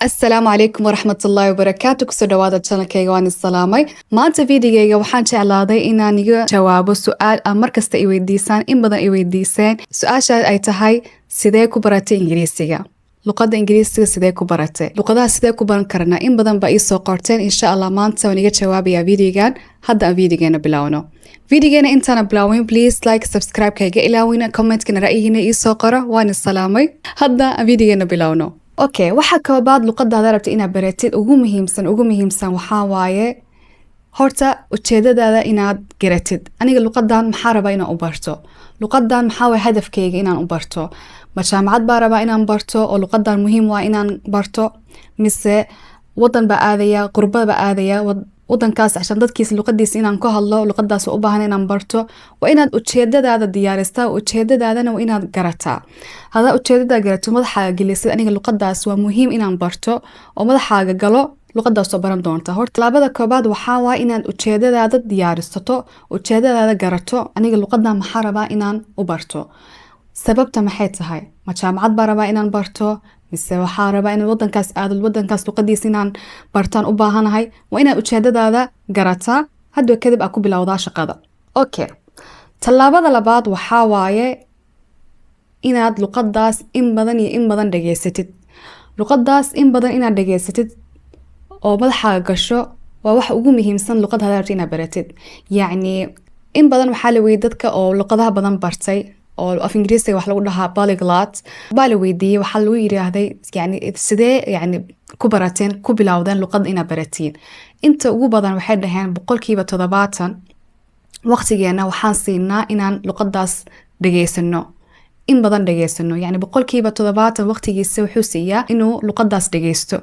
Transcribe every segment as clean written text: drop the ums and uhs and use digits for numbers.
Asalaamu calaykum waraxmatullaahi wabarakaatu. Kusoo dhawaada channelkayga, waan isalaamay. Maanta videogayga waxaan jeclaaday inaan iga jawaabo su-aal aan markasta i weydiisaan, in badan i weydiiseen. Su-aasha ay tahay: sidee ku baratay Ingiriisiga? Luqadda Ingiriisiga sidee ku baratay? Luqadaha sidee ku baran karnaa? In badan baa iisoo qorteen. Insha Allah maanta waan iga jawaabayaa videogan. Hadda aan videogeena bilowno. Videogeena intaana bilaawin, please like, subscribe ka iga ilaawina, commentkana ra'yigiina iisoo qoro. Waan isalaamay. Hadda aan videogeena bilowno. Okay, waxa koobaad luqadaada rabta inaad baratid, ugu muhiimsan waxaa waaye horta ujeedadaada inaad garatid. Aniga luqadan maxaa rabaa inaan u barto? Luqadan maxaa waay hadafkayga inaan u barto? Ma jaamacad baa rabaa inaan barto oo luqadan muhiim waa inaan barto, mise wadan baa aadaya, qurbada baa aadaya, wadankaas cashan dadkiisa luqadiisa inaan ku hadlo, luqadaas u baahan inaan barto? Waa inaad ujeedadaada diyaaristaa, ujeedadaadana waa inaad garataa. Hadaa ujeedadaa garato, madaxaaga gelisad, aniga luqadaas waa muhiim inaan barto, oo madaxaaga galo, luqadaas oo baran doonta. Horta tallaabada koobaad waxaa waaya inaad ujeedadaada diyaarisato, ujeedadaada garato. Aniga luqadan maxaa rabaa inaan u barto? Sababta maxay tahay? Ma jaamacad baa rabaa inaan barto, mise waxaa rabaa inaan wadankaas aado, wadankaas luqadiisa inaan bartaan u baahanahay? Waa inaad ujeedadaada garataa, hadba kadib aad ku bilowdaa shaqada. Okay, tallaabada labaad waxaa waaye inaad luqadaas in badan iyo in badan dhageysatid. Luqadaas in badan inaad dhageysatid oo madaxaaga gasho waa waxa ugu muhiimsan luqad hadaad rabtid inaad baratid. Yacni in badan waxaa la weydiiyey dadka oo luqadaha badan bartay, oo af Ingiriisiga wax lagu dhahaa polyglot, baa la weydiiyey. Waxaa lagu yiraahday, yani sidee yani ku barateen, ku bilowdeen luqada inaad baratiin? Inta ugu badan waxay dhaheen 70% waqtigeena waxaan siinaa inaan luqadaas dhageysano, in badan dhageysano. Yani 70% waqtigiisa wuxuu siiyaa inuu luqadaas dhageysto.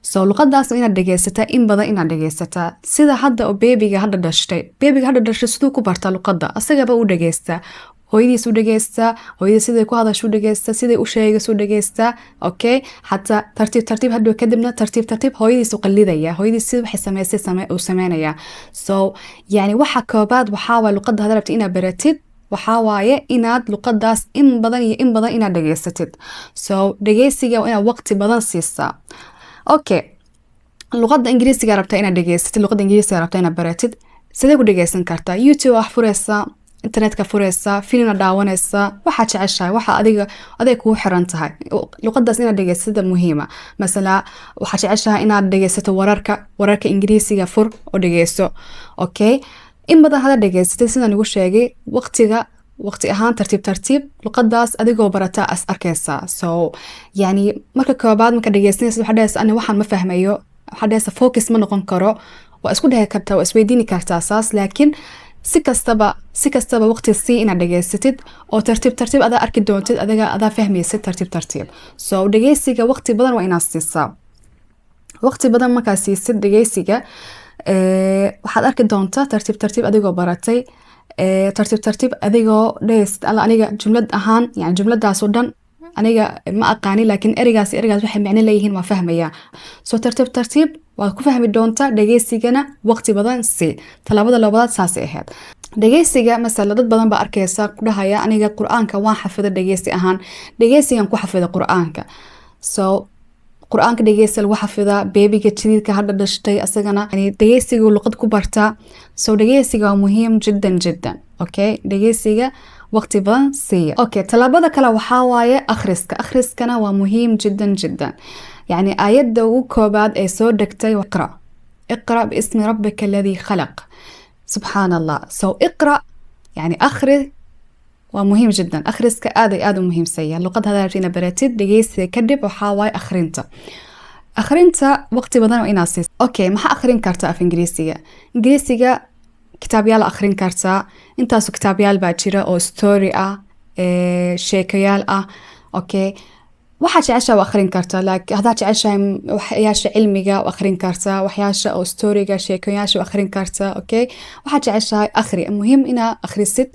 So luqadaas inaad dhageysataa, in badan inaad dhageysataa. Sida hadda oo babyga hadda dhashtay, babyga hadda dhashtay siduu ku bartaa luqadda? Asagaba u dhageystaa, hooyadiis u dhageystaa, hooyadii siday ku hadashu dhageystaa, siday u sheegaysu dhageystaa. Okay, xataa tartiib tartiib hadhow kadibna tartiib tartiib hooyadiis u qallidaya, hooyadiis sida waxay samaysay uu sameynaya. So yani waxa koobaad waxaa waay luqadda hada rabtid inaad baratid, waxaa waaye inaad luqadaas in badan iyo in badan inaad dhageysatid. So dhageysiga waa inaad waqti badan siisaa. Okay, luqadda Ingiriisiga rabtaa inaad dhageysatid, luqadda Ingiriisiga rabtaa inaad baratid, sidee ku dhageysan kartaa? YouTube wax fureysaa, internetka fureysaa, filmna daawanaysaa, waxaa jeceshahay, waxa adiga aday kugu xiran tahay. Luqadaas inaad dhegeysatida muhiima. Masala waxaa jeceshahay inaad dhegeysato wararka, wararka Ingiriisiga fur oo dhegeyso. Okay, in badan hada dhegeysatid, sidaan igu sheegay, waqtiga waqti ahaan tartiib tartiib luqadaas adigoo barataa as arkaysaa. So yani marka koobaad marka dhegeysanaysa, waxaa dhehaysa ani waxaan ma fahmayo, waxaa dhehaysa focus ma noqon karo. Waa isku dhehi kartaa, waa isweydiini kartaa saas, laakiin si kastaba waqti sii inaad dhegeysatid oo tartiib tartiib adaa arki doontid, adiga adaa fahmaysid tartiib tartiib. So dhegeysiga waqti badan waa inaad siisaa. Waqti badan markaad siisid dhegeysiga, waxaad arki doontaa tartiib tartiib adigoo baratay, tartiib tartiib adigoo dhehaysid, alla aniga jumlad ahaan, yani jumladaas oo dhan aniga ma aqaani, laakiin ereygaas ereygaas waxay micno leeyihiin waa fahmaya. So tartiib tartiib waad ku fahmi doontaa. Dhegeysigana waqti badan sii. Tallaabada labaad saasay ahayd dhegeysiga. Masala dad badan baa arkaysa ku dhahaya, aniga Qur-aanka waan xafida dhegeysi ahaan, dhegeysigan ku xafida Qur-aanka. So Qur-aanka dhegeysi lagu xafidaa, babyga jadiidka hadda dhashtay asagana dhegeysiga luqad ku bartaa. So dhegeysiga waa muhiim jiddan jiddan. Okay, dhegeysiga waqti badan siiya. Okay, tallaabada kale waxaa waaye akhriska. Akhriskana waa muhiim jiddan jiddan. Yani aayadda ugu koobaad ee soo degtay, iqra, iqra biismi rabbika alladii khalaq. Subxaan Allah. So iqra yani akhri waa muhiim jiddan. Akhriska aad ay aada u muhiimsan yahay luqad hadaad rabtid inaad baratid. Dhegeysiga kadib waxaa waaye akhrinta. Akhrinta waqti badan waa inaad siiso. Okay, maxaa akhrin kartaa af Ingiriisiga? Ingiriisiga kitaabyaal akhrin kartaa. Intaasu kitaabyaal baa jira oo story ah, sheekayaal ah. Okay, waxaa jeceshaha waa akhrin kartaa. Like haddaad jeceshahay waxyaasha cilmiga waa akhrin kartaa, waxyaasha oo storyga, sheekayaasha waa akhrin kartaa. Okay, waxaad jeceshahay akhri, muhiim inaa akhrisid.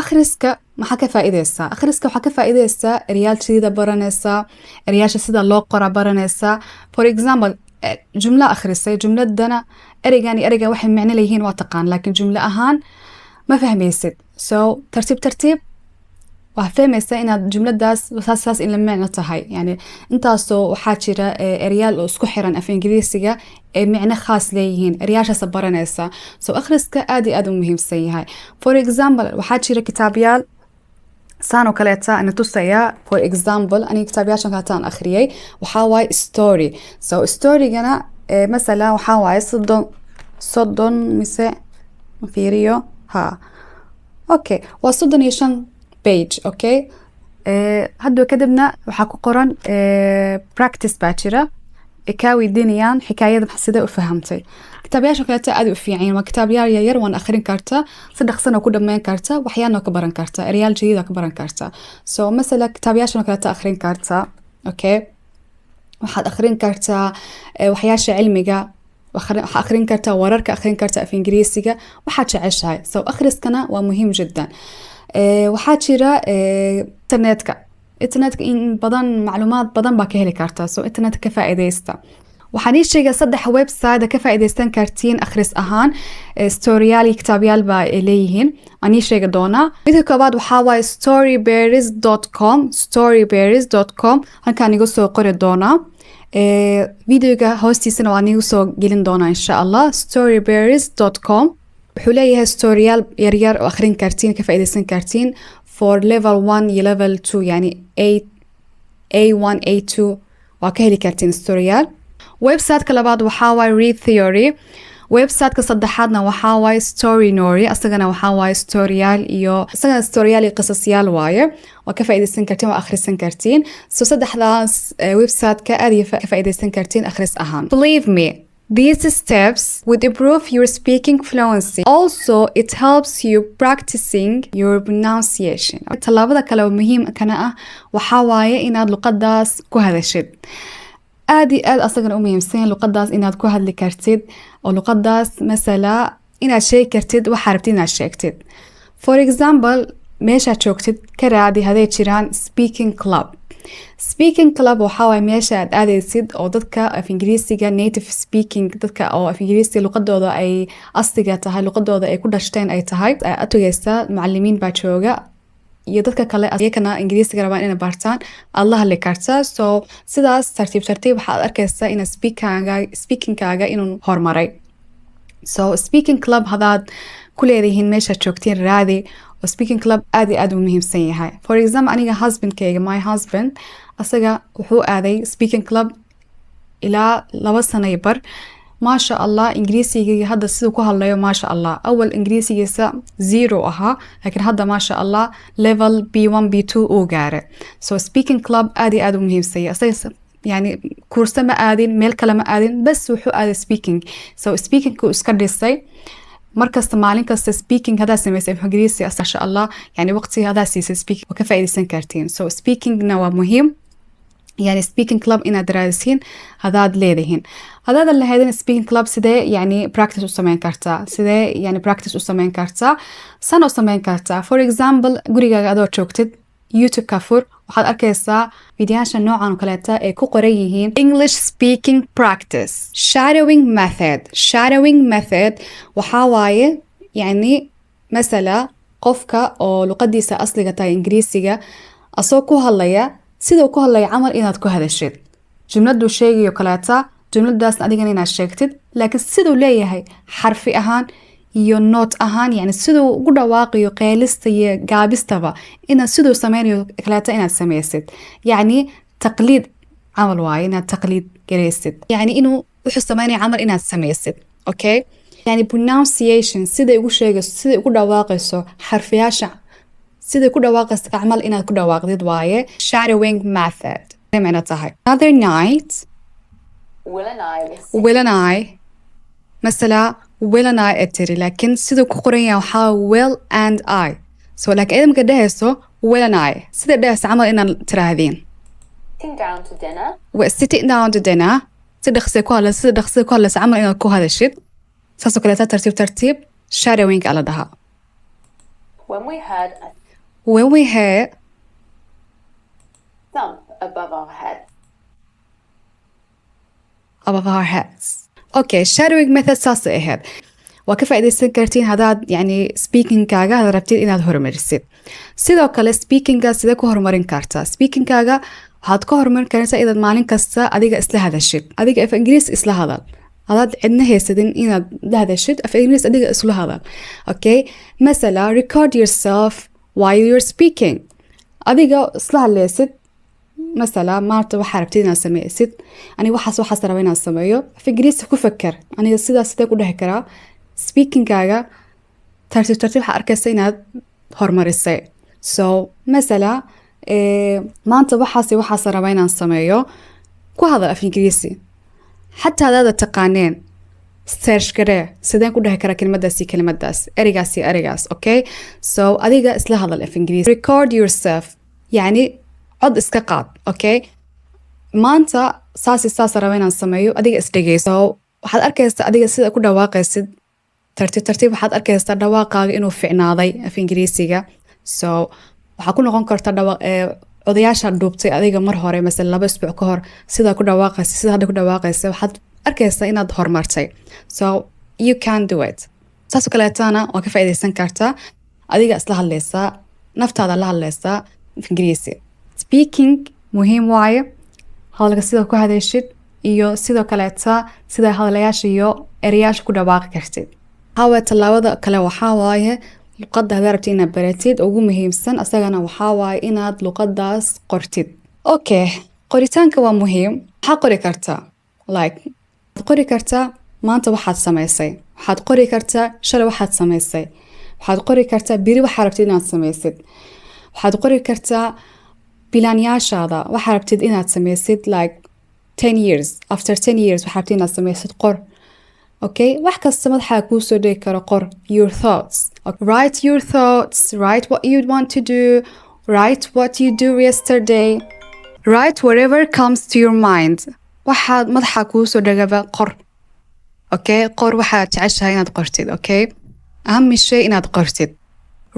Akhriska maxaa ka faa'iideysaa? Akhriska waxaa ka faa'iideysaa eryaal sidida baranaysaa, eryaasha sida loo qora baranaysaa. For example, jumlo akhrisay, jumladana ereygan iyo ereygan waxay micno leeyihiin waa taqaan, laakiin jumlo ahaan ma fahmaysid. So tartiib tartiib. Waxaa fahmaysaa inaad jumladaas saas saas in la micno tahay. Yani intaasoo waxaa jira eryaal oo isku xiran af Ingiriisiga ee micno khaas leeyihiin, eryaashaasa baranaysaa. So akhriska aad iyo aad u muhiimsan yahay. For example, waxaa jira kitaabyaal saan oo kaleeta ana tusaya. For example, aniga kitaabyaashan kaleeta aan akhriyay waxaa waaye story. So storygana masalan waxaa waaye 30, 30 mise fiiriyo, ha, okay, waa 35 page. Okay, hadda kadibna waxaa ku qoran practice baa jira ay kaa weydiinayaan xikaayada sidee u fahamtay. Kitaabyaasha kaleeta aad u fiican yihiin, waa kitaabyaal yaryar, waan akhrin kartaa, si dhaqsana ku dhammayn kartaa, waxyaana ka baran kartaa, eryaal jadiida ka baran kartaa. So masala kitaabyaashan kaleeta akhrin kartaa. Okay, waxaad akhrin kartaa waxyaasha cilmiga, waxaa akhrin kartaa wararka, akhrin kartaa af Ingiriisiga, waxaad jeceshahay. So akhriskana waa muhiim jiddan. Waxaa jira internetka. Internetka in badan macluumaad badan baa ka heli kartaa, so internetka ka faa'iidaysta. Waxaan ii sheegay saddex website ka faa'iidaysan kartiin akhris ahaan, storyyaal iyo kitaabyaal baa ay leeyihiin, aan ii sheegi doonaa. Midka koowaad waxaa waaye storyberries.com, storyberries.com. Halkaan igu soo qori doonaa, videoga hoostiisana waan igu soo gelin doonaa insha Allah. storyberries.com wuxuu leeyahay storyyaal yaryar oo akhrin kartiin, ka faa'iidaysan kartiin, for level 1 iyo level 2, yani A, A1, A2 waa ka heli kartiin storyyaal. Websiteka labaad waxaa waaye Read Theory. Websiteka saddexaadna waxaa waaye Storynory. Asagana waxaa waaye storyyaal iyo isagana storyyaal iyo qisasyaal waaye, waa ka faa'iidaysan kartiin, waa akhrisan kartiin. So saddexdaas websiteka aad iyo ka faa'iidaysan kartiin akhris ahaan. Believe me, these steps would improve your speaking fluency. Also, it helps you practicing your pronunciation. Tallaabada kale oo muhiimkana ah waxaa waaye inaad luqadaas ku hadashid. Aad iyo aad asagana u muhiimsan luqadaas inaad ku hadli kartid, oo luqadaas masala inaad sheegi kartid waxaa rabtid inaad sheegtid. For example, meeshaad joogtid ka raadi haday jiraan speaking club. Speaking club waxaa waaye meesha aad aadaysid oo dadka af Ingiriisiga native speaking, dadka oo af Ingiriisiga luqadooda ay asliga tahay, luqadooda ay ku dhashteen ay tahay, aad tugaysaa. Macalimiin baa jooga iyo dadka kale iyakana Ingiriisiga rabaan inay bartaan, aad la hadli kartaa. So sidaas tartiib tartiib waxaad arkaysaa ina speakingkaaga inuu horumaray. So speaking club hadaad ku leedihiin meeshaad joogtiin, raadi oo speaking club aad iyo aad u muhiimsan yahay. For example, aniga husbandkayga, my husband, asaga wuxuu aaday speaking club ilaa 2 sano iyo bar. Maasha Allah, Ingiriisigii hadda siduu ku hadlayo, maasha Allah. Awal Ingiriisigiisa zero ahaa, laakiin hadda maasha Allah level B1, B2 uu gaaray. So speaking club aad iyo aad u muhiimsan yahay. Asaga yani kuurse ma aadin, meel kale ma aadin, bas wuxuu aaday speaking. So speakingku iska dhisay markasta, maalin kasta speaking hadaa samaysay Ingiriisi, maasha Allah, yani waqtiga hadaa siisay speaking, waa ka faa'iidaysan kartiin. So speakingna waa muhiim, yani speaking club inaad raadisiin hadaad leedihiin. Hadaadan lahaydin speaking club, sidee yani practice u sameyn kartaa? Sidee yani practice u sameyn kartaa? San u sameyn kartaa. For example, gurigaaga adoo joogtid, YouTube-ka fur, waxaad arkaysaa fiidiyaasha noocan oo kaleeta ay ku qoran yihiin "English speaking practice shadowing method". Shadowing method waxaa waaye yani masala qofka oo luqadiisa asliga tahay Ingiriisiga asoo ku hadlaya, siduu ku hadlaya camal inaad ku hadashid, jumladuu sheegayo kaleeta, jumladaasna adigana inaad sheegtid, laakiin siduu leeyahay xarfi ahaan iyo note ahaan, yani siduu ugu dhawaaqayo, qeylista iyo gaabistaba, inaad siduu sameynayo kaleeta inaad sameysid. Yacni taqliid camal waaye, inaad taqliid garaysid, yani inuu wuxuu sameynaya camal inaad sameysid. Okay, yani pronunciation siday ugu sheegayso, siday ugu dhawaaqayso, xarfiyaasha siday ku dhawaaqayso camal inaad ku dhawaaqdid waaye shadowing method macno tahay. Another night, Will and I were sitting Will and I, masala "Will and I" ay tiri, laakiin siduu ku qoran yahay waxaa "Will and I". So laakiin idamka dhehayso "Will and I", sida dhehayso camal inaad tiraahdeen. Down to dinner. "We're sitting down to dinner", si dhaqsi ku hadla, sida dhaqsi ku hadlaysa camal inaad ku hadashid, saasoo kaleeta tartiib tartiib, shadowing ala dhahaa. When we heard a When we hear thump above our heads. Above our heads. Okay, shadowing method saasay ahayd. Waa ka faa'iidaysan kartiin haddaad yani speakingkaaga hadaad rabtid inaad horumarisid. Sidoo kale, speakinga sidee ku horumarin kartaa? Speakingkaaga waxaad ka horumarin kartaa inaad maalin kasta adiga isla hadashid, adiga af Ingiriis isla hadal. Hadaad cidna haysadin inaad la hadashid, af Ingiriis adiga isla hadal, okay? Masala, record yourself while you're speaking. Adiga isla hadlaysid. Masala, maanta waxaa rabtid inaad sameysid, aniga waxaas raba inaan sameeyo, af Ingiriisi ku fakar, aniga sidaas sidee ku dhehi karaa? Speakingkaaga tartiib tartiib waxaa arkaysa inaad horumarisay. So masala, maanta waxaas raba inaan sameeyo, ku hadal af Ingiriisi. Xataa hadaada taqaaneen, search garee, sideen ku dhehi karaa kelimadaas iyo kelimadaas, ereygaas iyo ereygaas, okay? So adiga isla hadal af Ingiriisi, record yourself, yacni cod iska qaad, okay? Maanta saas iyo saas raba inaan sameeyo, adiga isdhegeyso. Waxaad arkaysaa adiga sida ku dhawaaqaysid. Tartiib tartiib waxaad arkaysaa dhawaaqaaga inuu ficnaaday af Ingiriisiga. So waxaa ku noqon karta odayaasha dhuubtay adiga mar hore, masala 2 isbuuc ka hor, sidaa ku dhawaaqaysa, sida hadda ku dhawaaqaysa, waxaad arkaysaa inaad horumartay. So you can do it. Saasoo kaleetana waa ka faa'iidaysan kartaa. Adiga isla hadlaysaa, naftaada la hadlaysaa af Ingiriisi. Speaking muhiim waaye, hadalka sida ku hadashid iyo sidoo kaleeta sida hadalayaasha iyo ereyaasha ku dhawaaqi kartid. Waxaa tallaabada kale waxaa waaye, luqadda hadaa rabtid inaad baratid, ugu muhiimsan asagana waxaa waaye inaad luqadaas qortid, okay? Qoritaanka waa muhiim. Waxaa qori kartaa, like, waxaad qori kartaa maanta waxaad samaysay, waxaad qori kartaa shalay waxaad samaysay, waxaad qori kartaa beri waxaa rabtid inaad samaysid, waxaad qori kartaa bilaanyaashaada, waxaa rabtid inaad samaysid, like 10 years, after 10 years waxaa rabtid inaad samaysid, qor, okay? Wax kasta madaxaa kuu soo dhigi karo, qor. Your thoughts, okay? Write your thoughts, write what you want to do, write what you do yesterday, write whatever comes to your mind. Waxaad madaxa kuu soo dhagaba qor, okay? Qor waxaad jeceshahay inaad qortid, okay? Ahami shay inaad qortid.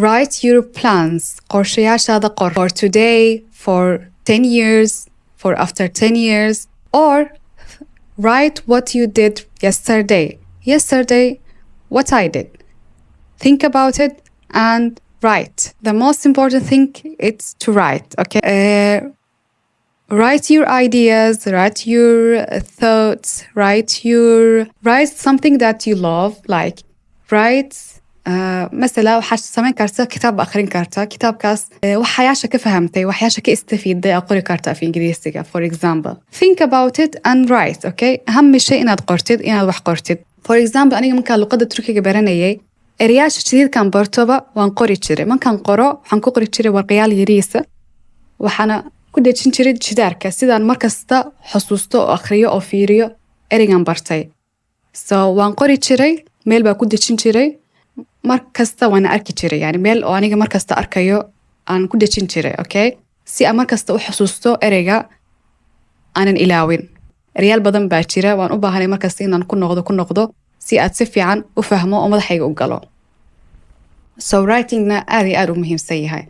Write your plans, qorshayaashaada qor, for today, for 10 years, for after 10 years, or write what you did yesterday. Yesterday, what I did, think about it and write. The most important thing is to write, okay? Write your ideas, write your thoughts, write something that you love, like write, masala, waxaad samayn kartaa kitaab ba akhrin kartaa, kitaabkaas waxyaasha ka fahamtay, waxyaasha ka istafiiday aa qori kartaa af Ingiriisiga, for example. Think about it and write, okay? أهم shay inaad qortid, inaad wax qortid. For example, aniga markaan luqadda Turkiga baranayay, ereyaasha jadiidkan bartoba waan qori jiray. Markaan qoro, waxaan ku qori jiray warqayaal yariisa, waxaana ku dhejin jiray jidaarka, sidaan markasta xusuusto oo akhriyo oo fiiriyo ereygan bartay. So waan qori jiray, meel baa ku dejin jiray, mar kasta waana arki jiray, yani meel oo aniga mar kasta arkayo aan ku dejin jiray, okay? Si aan mar kasta u xusuusto ereyga, aanan ilaawin. Ereyaal badan baa jira, waan u baahanay markasta inaan ku noqdo, ku noqdo, si aad si fiican u fahmo oo madaxayga u galo. So writingna aad iyo aad u muhiimsan yahay.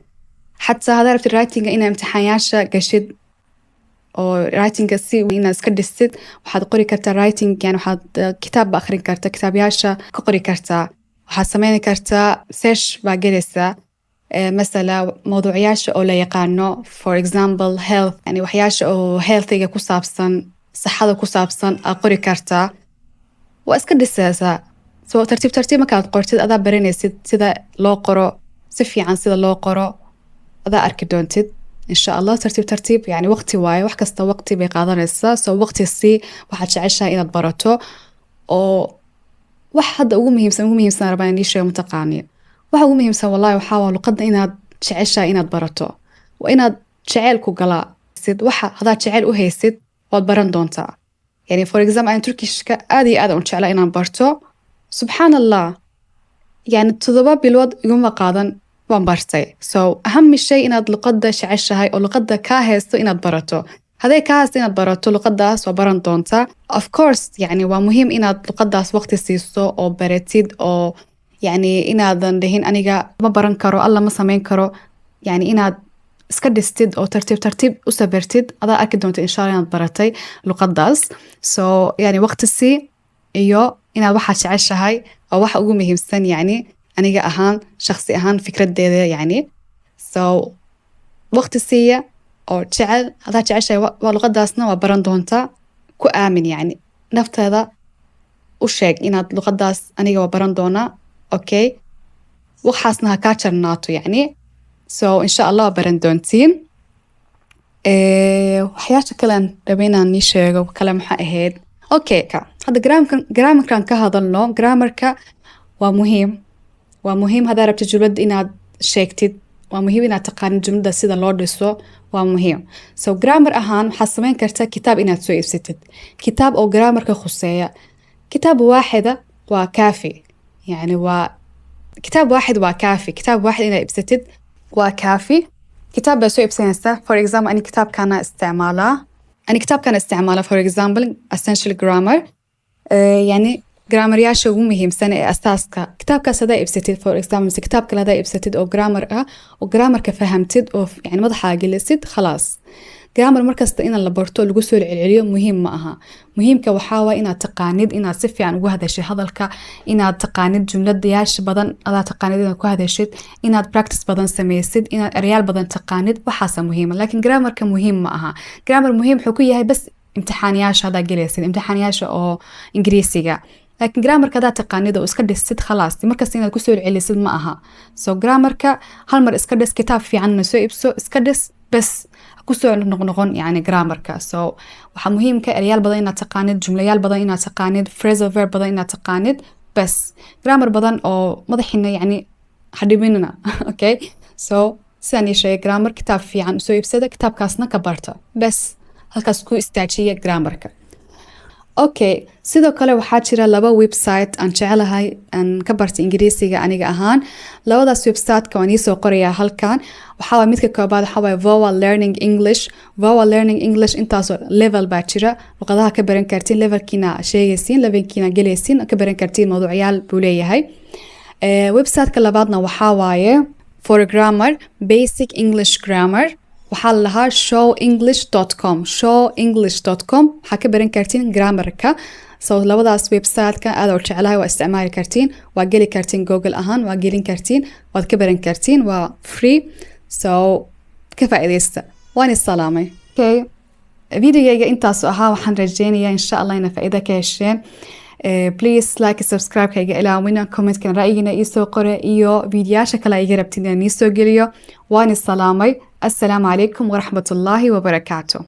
Xataa haddaa rabtid writinga inaa imtixaanyaasha gashid oo writinga si inaad iska dhisid, waxaad qori kartaa writing, yani waxaad kitaab ba akhrin kartaa, kitaabyaasha ka qori kartaa. Waxaad sameyn kartaa search baa gelaysaa, masala mawduucyaasha oo la yaqaano, for example health, yani waxyaasha oo healthiga ku saabsan, saxada ku saabsan aad qori kartaa. Waa iska dhisaysaa. So tartiib tartiib markaad qortid, adaa baranaysid sida loo qoro si fiican, sida loo qoro adaa arki doontid, insha Allah, tartiib tartiib. Yani waqti waaye, wax kasta waqti bay qaadanaysaa. So waqti si waxaad jeceshahay inaad barato. Oo wax hadda ugu muhiimsan rabaa inaan ii sheego, mataqaani waxa ugu muhiimsan? Wallahi, waxaa waa luqadda inaad jeceshahay inaad barato. Waa inaad jeceyl ku galaa sid waxa. Haddaad jeceyl u haysid, waad baran doontaa. Yani for example, aan Turkishka aad iyo aad u jeclaa inaan barto. Subxaan Allah, yani 7 bilood iguma qaadan, waan bartay. So أهم shay inaad luqadda jeceshahay oo luqadda kaa haysto inaad barato. Hadday kaa haysto inaad barato luqaddaas, waa baran doontaa, of course. Yani waa muhiim inaad luqaddaas waqti siiso oo baratid, oo yani inaadan dhihin aniga ma baran karo, alla ma samayn karo. Yani inaad iska dhistid oo tartiib tartiib u sabirtid, adaa arki doonta, insha Allah, inaad baratay luqaddaas. So yani waqti sii iyo inaad waxaad jeceshahay Waa waxa ugu muhiimsan, yani aniga ahaan, shakhsi ahaan, fikradeeda yani. So waqti siiya oo jecel, hadaa jeceshahay waa luqadaasna waa baran doontaa. Ku aamin, yani nafteeda u sheeg inaad luqadaas aniga waa baran doonaa, okay? Waxaasna ha kaa jarnaato yani. So insha Allah waa baran doontiin. Waxyaasha kale aan rabay inaan nii sheego kale maxaa ahayd? Okay, ka hadda grammarkan ka hadalno. Grammarka waa muhiim, waa muhiim. Haddaa rabtid jumlad inaad sheegtid, waa muhiim inaad taqaanid jumlada sida loo dhiso, waa muhiim. So grammar ahaan waxaad samayn kartaa kitaab inaad soo iibsatid, kitaab oo grammarka khuseeya. Kitaab waaxida waa kaafi, yani waa kitaab waaxid waa kaafi. Kitaab waaxid inaad iibsatid waa kaafi. Kitaab baa soo iibsanaysaa. For example, ani kitaabkana isticmaalaa, ani kitaabkana isticmaalaa, for example, Essential Grammar. Yani grammaryaasha ugu muhiimsan ee asaaska kitaabkaas hadaa iibsatid, for example, mise kitaab kale hadaa iibsatid oo grammar ah oo grammarka fahamtid oo yani madaxaa gelisid, khalaas. Grammar markasta in la barto lagu soo celceliyo muhiim ma aha. Muhiimka waxaa waay inaad taqaanid inaad si fiican ugu hadashid hadalka, inaad taqaanid jumladayaasha badan, adaa taqaanid inaad ku hadashid, inaad practice badan sameysid, inaad erayaal badan taqaanid. Waxaasa muhiima, laakiin grammarka muhiim ma aha. Grammar muhiim wuxuu ku yahay bas imtixaaniyaasha hadaa gelaysid, imtixaaniyaasha oo Ingiriisiga. Laakiin grammarka hadaa taqaanid oo iska dhisid, khalaas, markasta inaad kusoo celisid ma aha. So grammarka hal mar iska dhis, kitaab fiicanna soo iibso, iska dhis bes, kusoo noqnoqon yani grammarka. So waxaa muhiimka erayaal badan inaad taqaanid, jumlayaal badan inaad taqaanid, phrasal verb badan inaad taqaanid bes. Grammar badan oo madaxiina yani hadhibinina, okay? So sidaan ii sheegay, grammar kitaab fiican usoo iibsada, kitaabkaasna ka barta, bes, halkaas ku istaajiya grammarka, okay? Sidoo kale waxaa jira laba website aan jecelahay aan ka bartay Ingiriisiga aniga ahaan. Labadaas websiteka waan iisoo qorayaa halkan. Waxaa waay midka koobaad waxaa waay Voa Learning English. Voa Learning English intaasoo level baa jira, luqadaha ka baran kartiin, levelkiina sheegaysiin, levelkiina gelaysiin, ka baran kartiin, mawduucyaal buu leeyahay. Websiteka labaadna waxaa waaye for grammar, basic English grammar, waxaa la lahaa showenglish.com, showenglish.com. Waxaa ka baran kartiin grammarka. So labadaas websiteka aad u jeclahay, waa isticmaali kartiin, waa geli kartiin Google ahaan, waa gelin kartiin, waad ka baran kartiin, waa free. So ka faa'iidaysta. Waan isalaamay. Okay, videogayga intaasu ahaa. Waxaan rajeynayaa insha Allah ina faa'iida ka hesheen. Please like, subscribe ka iga ilaawina, commentkan ra'yigiina iisoo qore iyo videoyaasha kale iga rabtin inaan iisoo geliyo. Waan isalaamay. Assalaamu calaykum waraxmatullaahi wabarakaatu.